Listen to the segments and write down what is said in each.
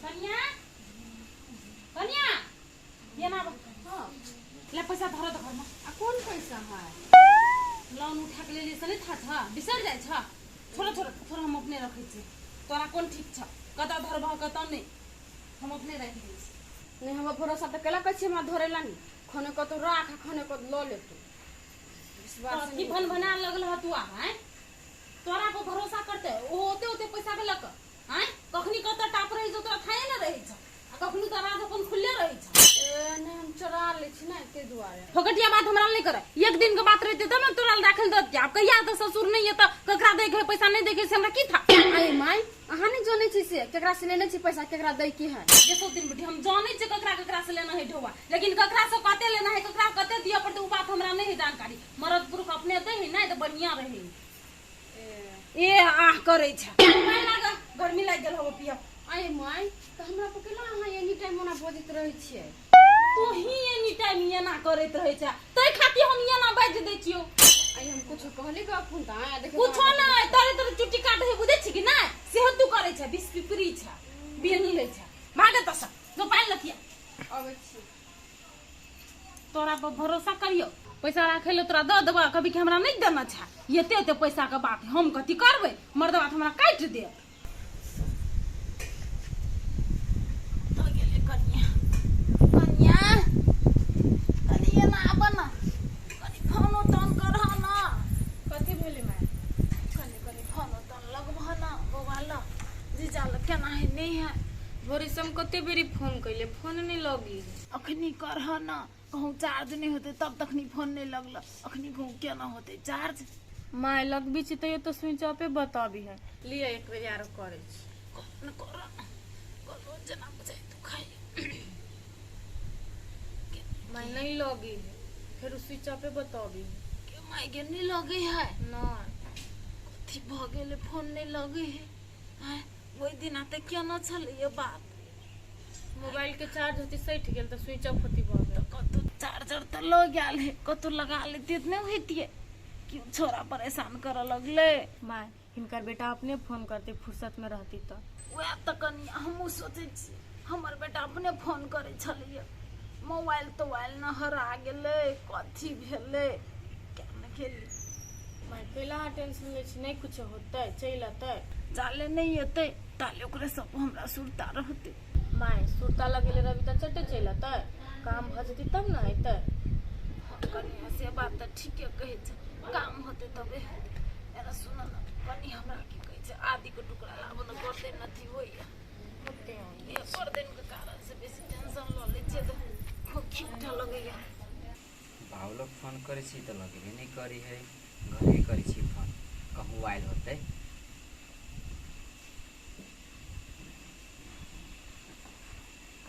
कन्या कन्या ये ना। हां ले पैसा धर त घरमा। आ कोन पैसा है? लोन उठा के लेलियै से नहि था छ, बिसरि जाइ छ। छोड़ छोड़ छोड़, हम अपने रखै छी। तोरा कोन ठीक छ, कतऽ धरबह कतऽ नहि, हम अपने राखि दै छी। नहि हमरा भरोसा तऽ केला कहै छी हमरा धरेला नहि, खने कतौ राख खने कतौ लऽ लेतौ। विश्वास की भन भना लगल ह तू आय? तोरा पर भरोसा करते ओ ओते ओते पैसा के लक आय कखनी कतऽ टाप रही जो तोरा थाए न रहै छ, आ कखनी तोरा अपन खुलले रहै छ। ए नहि हम चोरा लै छी ने ताहि दुआरे। फोकटिया बात हमरा नहीं करे, एक दिन के बात रहते तब न तोरा राखल दत। आब कहिया तऽ ससुर नहीं है तऽ ककरा दै के पैसा नहीं दै के से हमरा की था? अरे माय अहाँ नहीं जानै छी से केकरा से लेने छी पैसा, केकरा दै के है? जे सब दिन बेटी हम जानै छी ककरा ककरा से लेना है ढोवा, लेकिन ककरा से कते लेना है ककरा कते दिया पड़ते उ बात हमरा नहीं है जानकारी। मरद पुरुष अपने दै है नहीं तऽ बढ़िया रहे। ए आह करै छै पानि लाग, गर्मी लागि गेल हो पिया। अरे माय तऽ हमरा पर केना अहाँ एनी टाइम ओना बजैत रहै छियै? तू ही एनी टाइम एना करैत रहै छै तै खातिर हम एना बाजि दै छियौ। अरे हम कुछो कहली गप फोन तऽ आया देखियौ कुछो नहि, तोरे तोरे चुट्टी काट है बुझै छी कि नहि, सेहो तू करै छै, बिस पिपरी छै बेल लै छै। भागे तऽ सब जो पानि लखिया। अबै छी। तोरा पर भरोसा करियो, पैसा राखै ले तोरा दऽ देबऽ, कभी के हमरा नहि देना छै। एते एते पैसा के बात हम कथी करबै, मर्दबा तऽ हमरा काटि देत। कनिया कनिया कनि एना आबऽ न, कनि फोनो तोन करह न। कथी भेलै माय? कनि कनि फोनो तोन लगबह न बौआ लग, जीजा लग केना है नहि है। भोरे से हम कते बेरी फोन कैले, फोन नहीं लगी। अखनी करह न, कहूँ चार्ज नहीं होते तब तखनी फोन नहीं लगल, अखनी कहूँ केना होते चार्ज। My लगबी छी तैयो तो स्विच ऑफे बताबी है। लिअ एक बेर आरो करै छी। कौन कर करो जना बुझाइ तू खाइ। My नहीं लगी है, फेर स्विच ऑफे बताबी है। के my के नहीं लगे है? नहीं। कथी भ गेलै फोन नहीं लगे है? आँय ओहि दिना तऽ केना छलैया बात। मोबाइल के चार्ज होती सठि गेल तऽ स्विच ऑफ होती भऽ गेल। कतौ चार्जर तऽ लऽ गेल है, कतौ लगा लेतियै तऽ नहि होइतियै। क्यों छोरा परेशान करऽ लगलै। My हिनकर बेटा अपने फोन करते फुर्सत में रहती तऽ। वएह तऽ कनि हमहूँ सोचै छी, हमर बेटा अपने फोन करै छलैया, मोबाइल तोबाइल न हरा गेलै कथी भेलै क्या ने गेली। My कैला अहाँ टेंशन लै छी, नहि कुछो होतै चलि अतै। जाले नहि एतै ताले ओकरे सब हमरा सुरता रहतै। My सुरता लगेले रहबी तऽ चटे चलि अतै, काम भऽ जेतै तब ने अयतै। हँ कनिया से बात तऽ ठीके कहै छै, काम होतै तबे हेतै। एना सुन न कनि, हमरा की कहै छै आदीके टुकड़ा लाबऽ ने, गर्दन अथी होइया। ए गर्दनके कारण से बेसी टेंशन लऽ लै छियै तऽ खोखी उठऽ लगैया। बाबुलोक फोन करै छी तऽ लगबे नहि करी है, घरे करै छी फोन, कहूँ आयल होतै।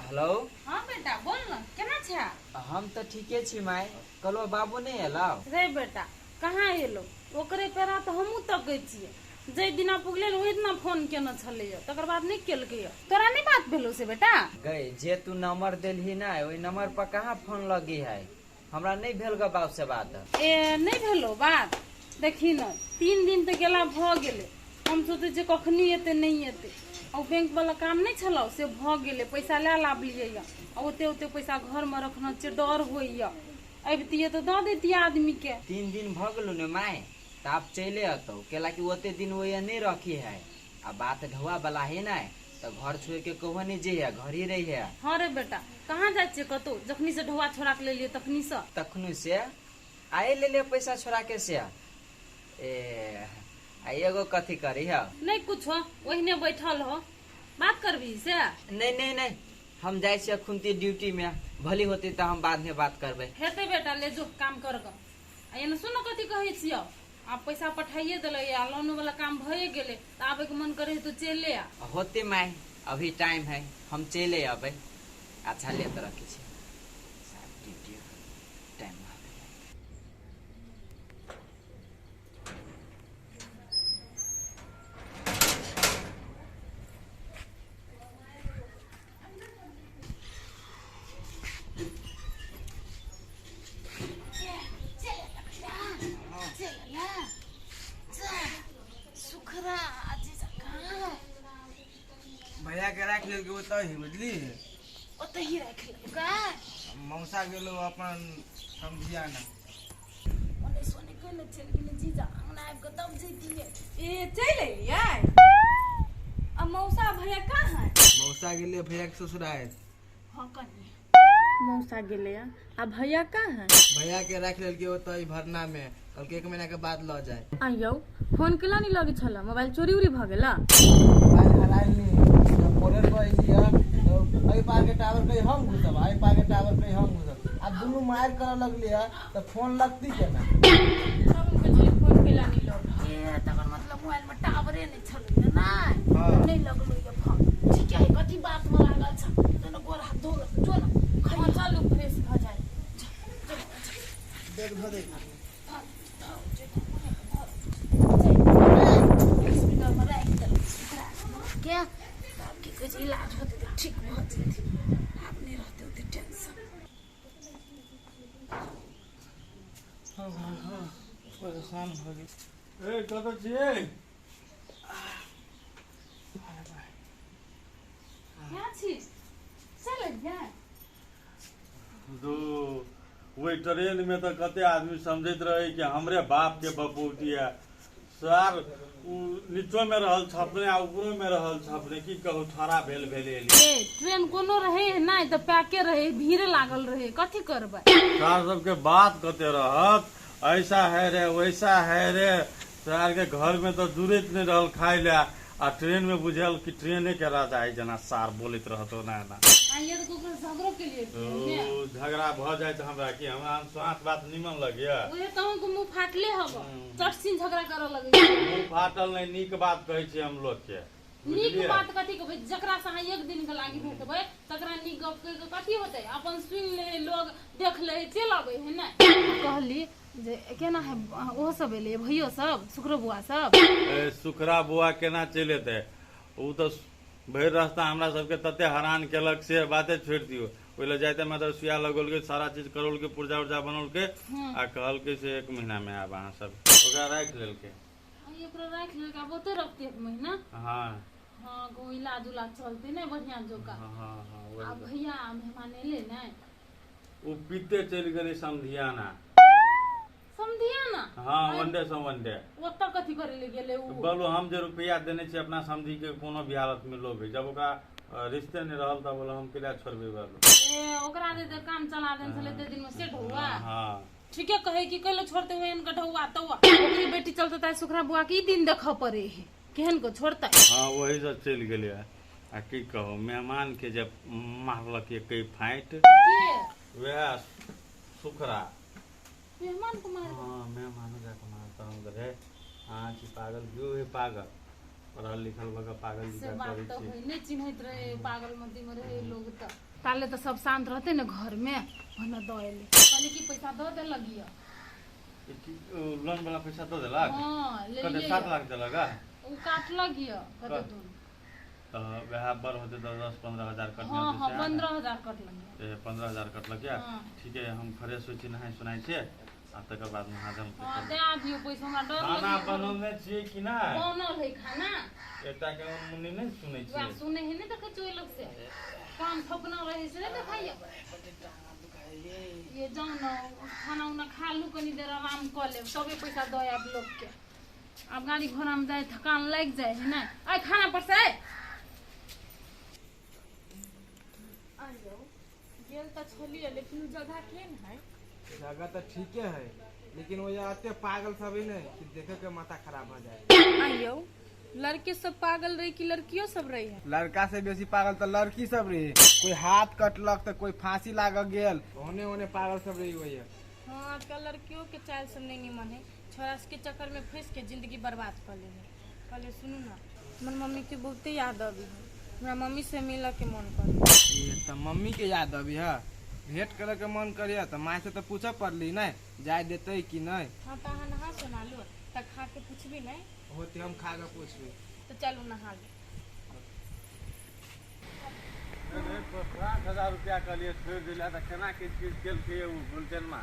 हेलो। हाँ बेटा बोल न, केना छै? हम तऽ ठीके छी माय, कहलो बाबू नहि एलौ? रे बेटा कहाँ एलो, ओकरे पेरा तऽ हमहूँ तकै छियै। जाहि दिना पुगलै ने ओहि दिना फोन केने छलैया, तकर बाद नहि केलकैया। तोरा नहि बात भेलौ से बेटा? गई जे तू नंबर देलही ना ओहि नंबर पर कहाँ फोन लगी है, हमरा नहीं भेल ग बाप से बात। ए नहीं भेलो बात? देखी न 3 दिन तऽ गेला भऽ गेलै, हम सोचै छियै कखनी एतै नहि एतै। आ बैंक वाला काम नहि छलौ से भऽ गेलै, पैसा लए लाबलियै आ ओते ओते पैसा घरमे रखने छियै, डर होइया। अबितियै तऽ दऽ दैतियै आदमीके। 3 दिन भऽ गेलौ ने my, तऽ आब चले अतौ, केला कि ओते दिन ओया नहीं रखी है, आ बात ढौआ वाला है ना तऽ घर छोड़ के कहूँ नहीं जइहे, घर ही रही है। हाँ रे बेटा कहाँ जाइ छियै कतौ, जखनी से ढौआ छोड़ा के लेलियै तखनी से। तखनी से आए ले ले पैसा छोड़ा के से। ए आ एगो कथी करी है? नहीं कुछ हो, ओहिने बैठल हो, बात करबी से? नहीं नहीं नहीं, हम जाइ छियै अखुनती ड्यूटी में, भली होती तऽ हम बाद में बात करबै। हेतै बेटा ले जो काम कर ग। आ एने सुन कथी कहै छियौ, आब पैसा पठाइए देलै आ लोन वाला काम भए गेलै तऽ आबैके मन करे तो चले आ। होते my, अभी टाइम है, हम चले अबै। अच्छा ले तऽ रखै छी, ड्यूटी टाइम भऽ गेलै। भैया भैया के राखि लेलकै ओतहि, बुझली? ओतहि राखि लेलकै। मौसा गेलो अपन समझियाना। ओने सोने केने चलि गेलै जीजा, अंगना आबि कऽ तब जैतियै। ए चलि एलियै? आ मौसा भैया कहाँ है? मौसा गेलै भैया के ससुराल। हाँ कनी मौसा गेलै आ भैया कहाँ है? भैया के राखि लेलकै ओतहि भरना में, कहलकै 1 महीना के बाद लऽ जाए। आयौ फोन केला नहीं लगे छला? मोबाइल चोरी उरी भऽ गेला? मोबाइल हरायल नहीं। जब फोने पर अइली है तो एहि पार के टावर कहीं हम घुसब, एहि पार के टावर कहीं हम घुसब, आब दुनू मारि करऽ लगली है तऽ फोन लगती केना? तब हम कहै छली फोन केला नहीं लगे। ए तकर मतलब मोबाइल में टावरे नहीं छलै ने? हाँ। नहीं लगलो ये फोन। ठीक है, कथी बात में लागल छ? तो गोर हाथ धो जो न। हाँ चलू, फ्रेश भऽ जाए। देख धो दे। हॉस्पिटल में राखि देलक के आब की कहै छै, इलाज होतै तऽ ठीक भऽ जेतै, आब नहि रहतै ओते टेंशन। परेशान भऽ गेल। ए कतऽ छियै? यहाँ छी, चल एलियै। दू ओहि ट्रेन में तऽ कते आदमी समझैत रहे कि हमरे बाप के बपौती है सर। उ नीचो में रहल छपने आ ऊपरो में रहल छपने, की कहू, ठड़ा भेल भेल एली। ए ट्रेन कोनो रहे नहि तऽ पैके रहे, भीड़ लागल रहे, कथी करबै? सर सबके बात कते रहत, ऐसा है रे वैसा है रे। सर के घर में तऽ जुड़ैत नहि रहल खाय ले आ ट्रेन में बुझल कि ट्रेने के राजा है, जेना सार बोलैत रहत ओना एना। आइए तऽ ककरो झगड़ो के लिए ट्रेन में? ओ झगड़ा भऽ जाइत हमरा कि हमरा स्वास्थ्य बात निमन लगैया। उहे तऽ अहूँके मुँह फाटले हब, चटसिन झगड़ा करऽ लगै छी। मुँह फाटल नहि, नीक बात कहै छी हम लोग के। नीक बुझलियै? बात कथी कहबै? जकरा से अहाँ एक दिन के लागी भेटबै तकरा नीक गप कहि कऽ कथी होतै? अपन सुनि ले लोग, देख ले, चलि अबै है ने। कहली जे केना है, ओहो सब एलै, भैयो सब, शुक्रो बुआ सब? ए, सुखरा बुआ केना चलि एतै? ओ तऽ भरि रास्ता हमरा सबके तते हरान केलक से बाते छोड़ि दियौ। ओहि लए जाइते मतलब सुइया लगौलकै, सारा चीज करौलकै, पुर्जा उर्जा बनौलकै आ कहलकै से 1 महीना मे आयब अहाँ सब। ओकरा राखि लेलकै। आ ओकरा राखि लेलकै, आब ओतै रखतै 1 महीना? हाँ। हाँ, गो इलाज उलाज चलतै ने बढ़िया जोका। हाँ हाँ हाँ आ वही। भैया मेहमान एलै ने? ओ पीते चलि गेलै समधियाना। समधिया ना? हाँ, वनडे से वनडे। ओतऽ कथी करै लए गेलै उ? बोलू, हम जे रुपया देने छी अपना समधी के कोनो भी हालत में लोभ है, जब ओकरा रिश्ते नहीं रहल तब बोलो हम केला छोड़बे बोलू। ए ओकरा दे दे, काम चला देने छलै, एते दिन में सेट हुआ। हाँ। ठीके कहे कि कैले छोड़ते हुए इनका ढौआ तौआ, ओकरी बेटी चलते ताई सुखरा बुआ के ई दिन देखऽ पड़े है, केहन को छोड़तै? हाँ, वही सब चलि गेलै। आ की कहू, मेहमान के जब मारलक एक फाइट। के? वएह सुखरा। मेहमान को मार? हाँ, मेहमान जाके मारता हम रहे। अहाँ छी पागल, क्यों है पागल, पढ़ल लिखल भऽ कऽ पागल से जकाँ बात करै तऽ छी। होइ नहि, चिन्हैत रहे, पागल मती में रहे लोग तऽ ताले तऽ सब शांत रहते ने घर में भने दऽ एलै। कहली कि पैसा दऽ देलक यऽ? ई की, ओ लोन वाला पैसा दऽ देलक? हाँ। कते? लेलियै। 7 लाख देलक आ? ओ काटलक यऽ कते दूर। तऽ वएह बड़ होतै तऽ 10-15 हजार कटने हाँ। होतै। हाँ। सएह ने? 15 हजार कटलक यऽ। ए, 15 हजार कटलक यऽ? हाँ। ठीक है, हम फ्रेश होइ छी, नहाय सोनाय छियै आ तकर बाद महाजन के हाँ, करबै। दए दियौ पैसा, हमरा डर खाना लगैए। बनौने छियै कि नहि? बनल है खाना। एकटा के मुन्नी नहि सुनै वएह छियै। सुनै है, नहि देखै छियै ओहि लोग से कान थोपना रहै से नहि देखाइए। ये जाउ ने, खाना उना खा लू, कनी देर आराम कऽ लेब, तबे पैसा दऽ आयब लोकके। आब गाड़ी घोड़ामे जाइ थकान लागि जाइ है ने। आइ खाना पर से आइ। आयौ गेल तऽ छलियै, लेकिन उ जगह केहन है? जगह तऽ ठीके है, लेकिन वो एते पागल सब है ने कि देखे के माथा खराब हो जाए। आयौ लड़के सब पागल रहे कि लड़कियों सब रही है? लड़का से बेसी पागल तऽ लड़की सब रही। कोई हाथ कटलक तऽ कोई फांसी लाग गेल, ओने ओने पागल सब रही वही। हाँ, आजकल लड़कियों के चाल सब नहीं निमन है, छोरा के चक्कर में फंस के जिंदगी बर्बाद कर ले है। कहले सुनू ना, हमर मम्मी के बहुते याद अबी है, हमरा मम्मी से मिलऽ के मन कर। ये तऽ मम्मी के याद अबी है, भेंट करे के मन करिए तऽ माय से तऽ पूछऽ पड़ली नहीं, जाय देते कि नहीं? हाँ, तऽ अहाँ नहा सुना लू तऽ खा के पूछबी नहीं? होते, हम खा के पूछबी। तऽ चलू, नहा लू। 5 हजार रुपया कहलियै छोड़ि दिला तऽ केना किच किच केलकै ओ गुलचनमा।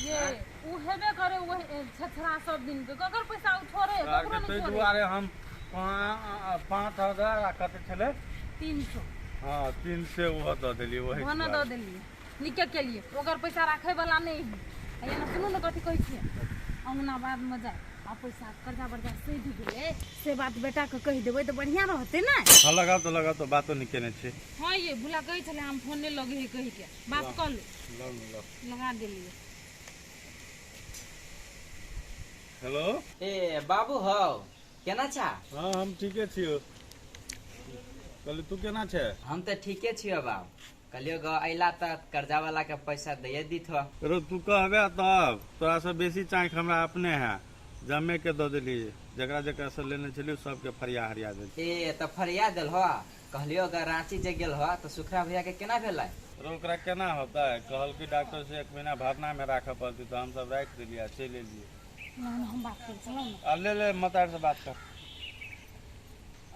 ये उ हेबे करे, वही छछरा सब दिन के, ककर पैसा उ छोड़े? ककरो ताहि नहीं छोड़े। दुआरे हम 5 हजार आ कते छलै? 300। हां 300 वो दऽ देलियै वही वह दऽ देलियै नीके केलियै, ओकर पैसा राखै वाला नहि है। आ एना सुनू ने कथी कहै छियै, अंगना बाद में जाय आ पैसा कर्जा वर्जा सधि गेलै से बात बेटा के कहि देबै तऽ बढ़िया रहतै ने। हां लगाओ तो लगाओ तो बातो नहीं केने छी। हां ये भुला कहै छलै हम फोन नहि लगे है कहि के बात कऽ लू। लगा देलियै। हेलो ए बाबू हौ केना छा? हां हम ठीके छियो। कहली तू केना छे? हम तऽ ठीके छियो बाबू। कहलियो ग अइला तऽ कर्जा वाला के पैसा दैये दित हो। रो तू कहबे तब तोरा से बेसी चाँख हमरा अपने है, जमे के दऽ देली, जकरा जकरा से लेने छलियो सबके फरिया हरिया देली। ए तऽ फरिया देल हो। कहलियो ग रांची जे गेल हो तऽ सुखरा भैया के केना भेलै? रो ओकरा केना होतै, कहलकै डॉक्टर से 1 महीना भरना में राखऽ पड़तै, तऽ हमसब राखि देलियै आ चलि एलियै। हम बात कर चलौ ने। आ ले ले मतार से बात कर।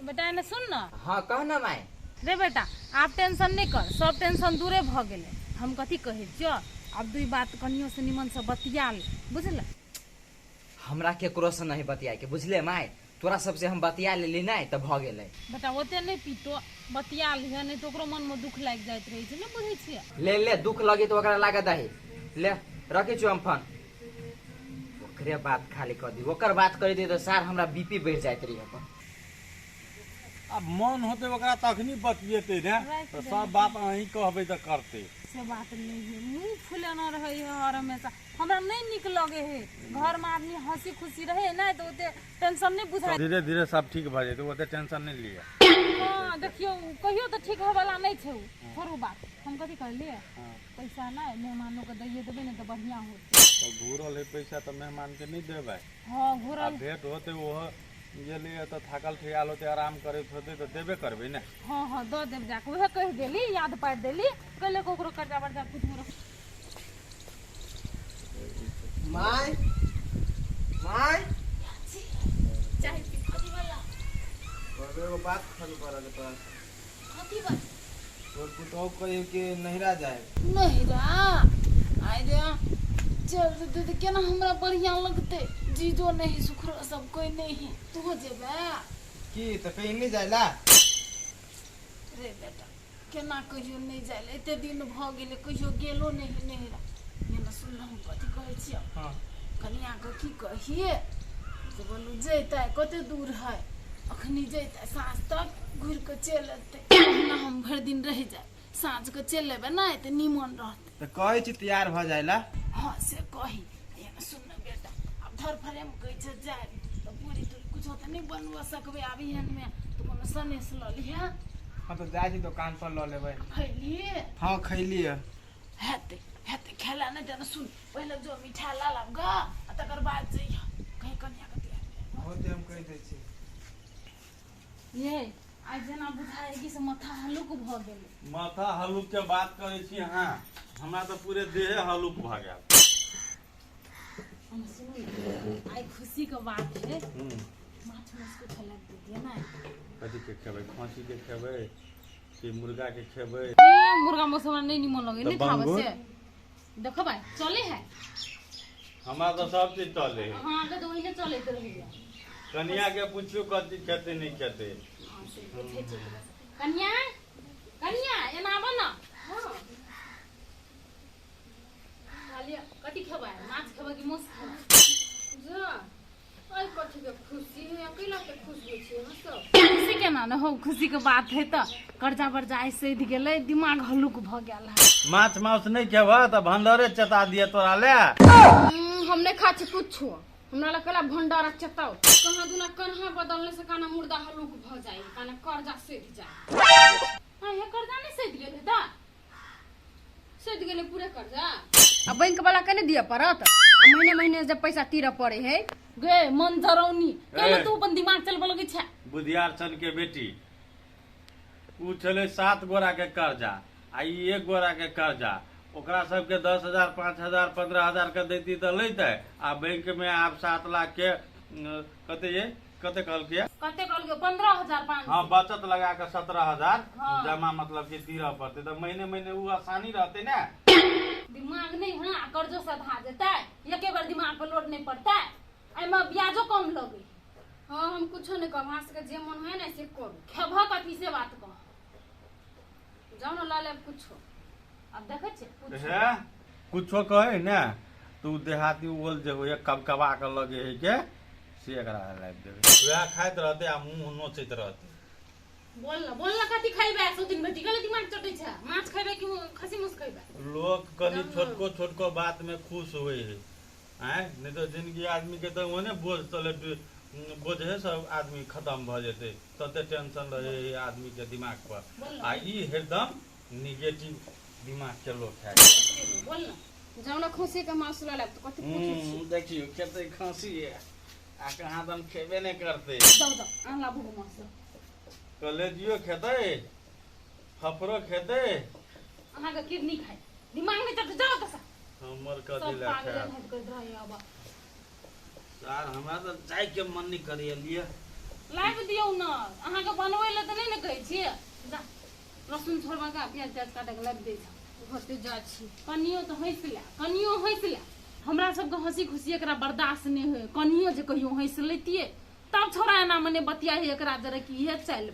बेटा एने सुन ना। हाँ कह ना माय। रे बेटा आप टेंशन नहीं कर, सब टेंशन दूरे भ गेलै। हम कथी कहै छियो, आब दुई बात कनियो से निमन से बतिया ले, बुझल? हमरा केकरो से नहीं बतिया के बुझले माय, तोरा सबसे हम बतिया लेली नहीं तऽ भ गेलै। बेटा ओते नहीं पीतो, बतिया लिह नहीं तो ओकरो मन में दुख लागि जाइत रहै छै, नहीं बुझै छियै? ले ले दुख लगे तो ओकरा लागत दही। ले रखै छियो हम फोन। ओकरे बात खाली कर दी, ओकर बात करी दी तो सार हमरा बीपी बढ़ जाइत रही अपन। अब मन होते ओकरा तखनी बतियेतै ने, तऽ सब बात अहीं कहबै तऽ करतै। से बात नहीं है, मुँह फुलेना रहे है हर हमेशा, हमरा नहीं निक लगे है। घर में आदमी हंसी खुशी रहे नहीं तो ओते टेंशन नहीं बुझाय। धीरे धीरे सब ठीक भऽ जेतै, ओते टेंशन नहीं लिअ। हाँ देखियो कहियो तऽ ठीक होय वाला नहीं छै, छोड़ू बात। हम कथी कहलियै, पैसा नहीं मेहमानो के दैये देबै ने तऽ बढ़िया होतै। तऽ घूरल है पैसा तऽ मेहमान के नहीं देबै। हाँ घूरल भेंट होतै ओहो गेलियै तऽ थाकल ठियाल होतै, आराम करैत होतै तऽ देबे करबै ने। हाँ हाँ दऽ देब जाके, उहे कहि देली, याद पारि देली, कहले ओकरो कर्जा वर्जा कुछ रख। My my चाय पी कथी वाला? और एगो बात खन करऽ के तोरा। कथी बात? तोर पुतोहु कहियो के नहिरा जाए। नहिरा? आइ रे चल जेतै तऽ केना हमरा बढ़िया लगतै, जीजो नहीं सुखरो सब कोई नहीं, तू जेबे की तऽ कहीं नहीं जाइला? रे बेटा केना कहियो नहीं जाइला, एते दिन भऽ गेलै कहियो गेलो नहीं नहिरा। एना सुनलहुँ हम कथी कहै छियै। हाँ कनिया के की कहिए से बोलू जैतै कते दूर है, अखनी जैतै साँझ तक घुरि कऽ चलि एतै, ओहिना हम भरि दिन रहि जायब, साँझ के चलि एबै ने तऽ निमन रहतै। तऽ कहै छी तैयार भऽ जाइला। हाँ से कही। एना सुन ने बेटा, आब धरफड़ेमे कहै छै जायब तऽ पूरी तूरी कुछो तऽ नहि बनबऽ सकबै आब एहनमे, तऽ कोनो सनेस लऽ लिहे। हाँ तऽ जाइ छी दोकान पर लऽ लेबै। खैलिए? हाँ खैलिए। हेतै हेतै खेला नहि देना। सुन पहिले जो मिठाइ लऽ लाब गऽ आ तकर बाद जइह कहीं कनिया के तैयार होतै, हम कहि दै छी। ये आइ जेना बुझाइ कि से माथा हल्लुक भऽ गेलै। माथा हल्लुक के बात करै छी अहाँ, हमरा तऽ पूरे देहे हल्लुक भऽ गेल। हम सुनू ने आइ खुशी के बात है, माछ माछ के खेला दितियै ने। कथी के खेबै? खस्सी के खेबै कि मुर्गा के खेबै? ए मुर्गा माछ हमरा नहीं निमन लगे, नहीं खाबै से। देखो भाई चले है, हमरा तऽ सब चीज चले है। हाँ के तऽ ओहिने चलैत रहैया। कनिया के पूछियो कथी खेतै नहीं खेतै। कनिया कनिया एना आबऽ न। हाँ कथी खेबै, माछ खेबै कि मांस खेबै? जा आइ कथी के खुशी है, अकेला के खुश होइ छी अहाँ सब? खुशी केना ने हो, खुशी के बात है तऽ कर्जा वर्जा आइ सधि गेलै, दिमाग हल्लुक भऽ गेल है। माछ मांस नहीं खेबह तऽ भंडारे चता दिए तोरा ले। हम नहीं खा छी कुछो, हमरा लग कहला भंडारा चताओ, कहाँ दुना कन्हा बदलने से काना मुर्दा हल्लुक भऽ जाए, काना कर्जा सधि जाए। हाँ हे कर्जा नहीं सधि गेलै तऽ? सधि गेलै पूरे कर्जा। आ बैंक वाला के नहीं दिअ पड़त, आ महीने महीने जब पैसा तीरऽ पड़े है। गे मन जरौनी कहले तू अपन दिमाग चलबऽ लगै छै। बुधियार सन के बेटी उ छलै 7 गोरा के कर्जा आ ई 1 गोरा के कर्जा, ओकरा सबके 10,000 5,000 15,000 के दैती तऽ लैतै, आ बैंक में आब 7 लाख के कते ये कते कहलकै? कते कहलकै 15,500। हाँ बचत लगा के 17,000 जमा मतलब कि तीरऽ पड़तै, तऽ महीने महीने उ आसानी रहतै ने। दिमाग नहीं है कर्जो सधा जेतै, एके बार दिमाग पर लोड नहीं पड़तै, एहिमे ब्याजो कम लगे। हाँ हम कुछो नहीं कहब, अहाँ सबके जे मन है ने से करू। खेबह कथी से बात कह। जाउ ने लऽ लेब कुछो। आब देखै छियै कुछो। हे कुछो कहै ने तऽ ओ देहाती ओल जे होइए कबकबा कऽ लगे है के से एकरा लाबि देबै, वएह खाइत रहतै आ मुँह नोचैत रहतै। बोल न, बोल न, कथी खैबे? सौ दिन भेटी गेलै, दिमाग चटै छै। माछ खैबे कि खसी मांस खैबे? लोक कनि छोटको छोटको बात में खुश होइ है, आँय? नहि तऽ जिंदगी आदमी के तऽ ओहने बोझ तले बोझे सब आदमी खत्म भऽ जेतै, तते टेंशन रहै है आदमी के दिमाग पर। आ ई एकदम निगेटिव दिमाग के लोक है। बोल न, जाउ ने खसी के मांस लऽ लेब तऽ कथी पूछै छी? देखियौ, खेतै खसी आ कहाँ दम खेबे नहि करतै। जाउ जाउ, आन लाबू गो मांस। कलेजियो खेतै, फफरो खेतै। अहाँके किडनी खाइ दिमाग नहि चटै, जाउ तऽ। हमर कथी सब लए पागल खायब? हैत करैत रहैया। अब सर, हमरा तऽ जाइके मन नहि करैया लिअ। लाबि दियौ ने, अहाँके बनबै लए तऽ नहि ने कहै छियै। जा, लहसुन छोड़बा के प्याज त्याज काटि के लाबि दै छै। होते जाइ छी। कनियो तऽ हँसि ले, कनियो हँसि ले। हमरा सबके हँसी खुशी एकरा बर्दाश्त नहि होय। कनियो जे कहियो हँसि लैतियै तब छोड़ा एना मने बतिया है एकरा जरे कि इहे चालि।